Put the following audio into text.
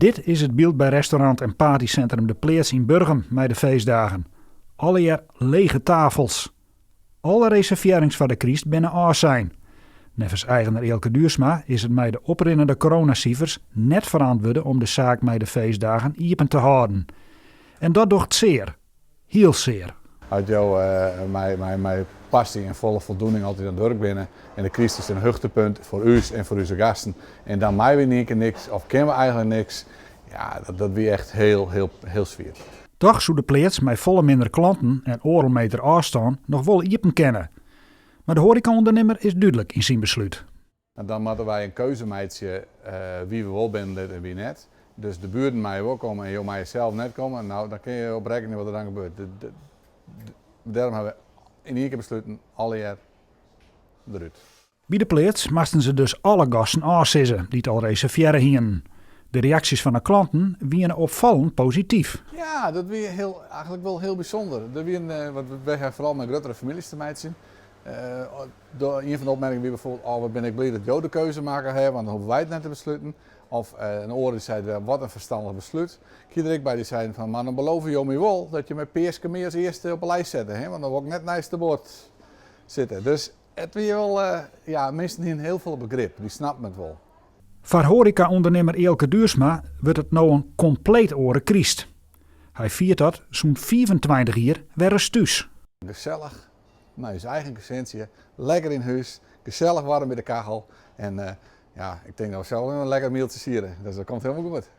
Dit is it byld by restaurant en partysintrum De Pleats yn Burgum mei de feestdagen. Allegear lege tafels. Alle reservearrings foar de kryst binne ôfsein. Neffens eigener Eelke Duursma is it mei de oprinnende coronasifers net ferantwurde om de saak mei de feestdagen iepen te hâlden. En dat docht sear. Hiel sear. As jo mei passy en folle foldoening altyd oan it wurk binne en de kryst is in hichtepunt foar ús en foar ús gasten en dan meie we yn ien kear niks of kinne we eigentlik niks, ja, dat wie echt hiel, hiel, hiel swier. Dochs soe De Pleats mei folle minder klanten en oardel meter ôfstân noch wol iepen kinne. Mar de hoareka-ûndernimmer is dúdlik yn syn beslút. En dan moatte wy in keuze meitsje wie we wol binnen litte en wie net. Dus de bueren meie wol komme en jo meie sels net komme. No, dan kinne je op rekkenje wat der dan gebeurt. Dêrom hawwe we yn ien kear besluten, allegear derút. By De Pleats moasten se dus alle gasten ôfsizze dy't al reservearre hienen. De reaksjes fan de klanten wiene opfallend posityf. Ja, dat wie hiel, eigentlik wol hiel bysûnder. Der wiene, want wy hawwe foaral mei gruttere famyljes te meitsjen. Ien fan de opmerkingen wie bijvoorbeeld, oh wat bin ik bliid dat jo de keuze makke hawwe, want dan hoege wy it net te besluten. Of in oare dy sei wer, wat in ferstannich beslút. Ik hie der ek by dy seiden fan, mar dan belove jo my wol dat je my Peaske my as earste op 'e lijst sette, hè, want dan wol ik net neist de board sitte. Dus it wie wol, ja, minsken hienen hiel folle begrip, dy snapten it wol. Foar hoareka-ûndernimmer Eelke Duursma wurdt it no in kompleet oare kryst. Hy fiert dat sûnt 25 jier wer ris thús. Gesellich mei ús eigen gesintsje, lekker yn hús, gesellich waarm by de kachel en ja, ik tink dat we sels in lekker mieltsje siede, dus dat komt hielendal goed.